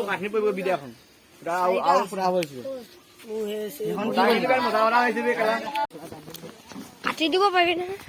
কাঠনি পৰিব বিদ্যাখন আৰু ফুটা হৈছে। কাটি দিব পাৰিবি নহয়।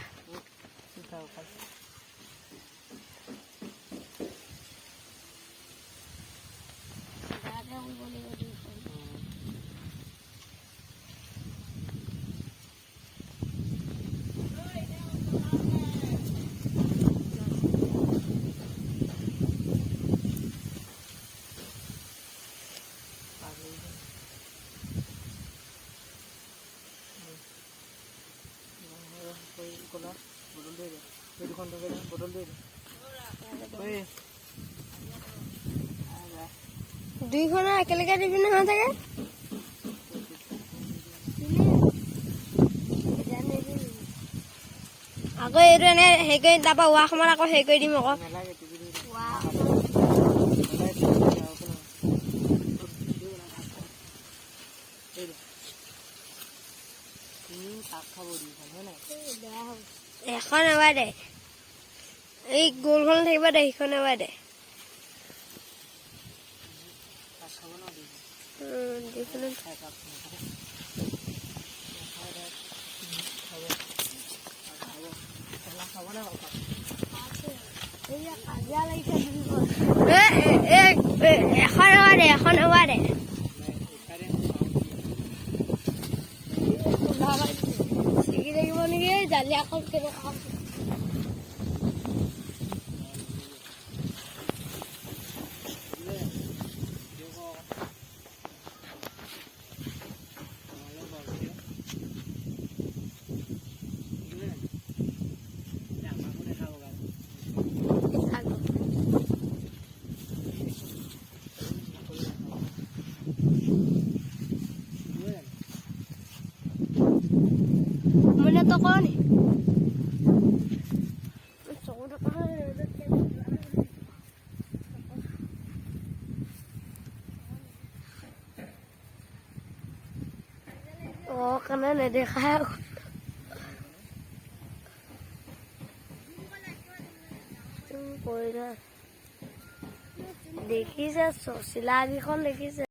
দুইখনৰ একেলগে দিবি নহয় চাগে। আকৌ এইটো এনে হেৰি কৰি তাৰপৰা ৰোৱা সময়ত আকৌ হেৰি কৰি দিম আকৌ। এখন এবাৰ দে, এই গোলখন থাকিব দে, সিখন এবাৰ দে। দুইখনত এখন এবাৰ দে, এখন এবাৰ দে। ছিগি থাকিব নেকি জালিয়াখন কেনেকুৱা। মানে তো কনি অ কাৰণে নেদেখাই। দেখিছে চিলাকেইখন দেখিছে।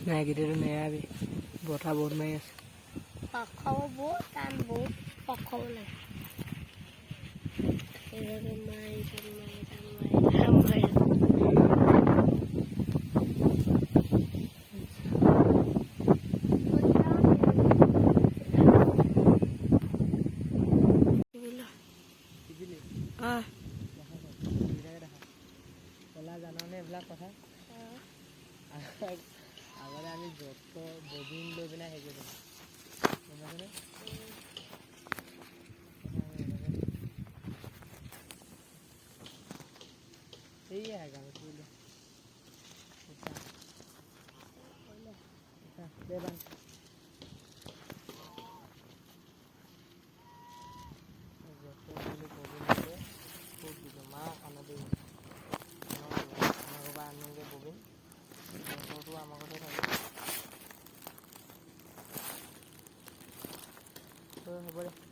নাই গোটেইটো নেৰাবি, বতাহ বহুত মাৰি আছে। পাক খাব বহুত টান, বহুত পাক খাব লাগে। এইভাবে মাৰি থাক, মাৰি থাক, মাৰি থাক, মাৰি থাক। জাননে এইবিলাক কথা? আগতে আমি যত ববিন লৈ পেলাই হেৰি কৰি থাকোঁ, গম পাইছেনে? এইয়া গামোচা দে বান্ধ। খুব জমা আনবি, আমাৰ ঘৰৰ পৰা আনোগৈ ববিন, যঁতৰটো আমাৰ ঘৰতে থাকে। হ'ব দে।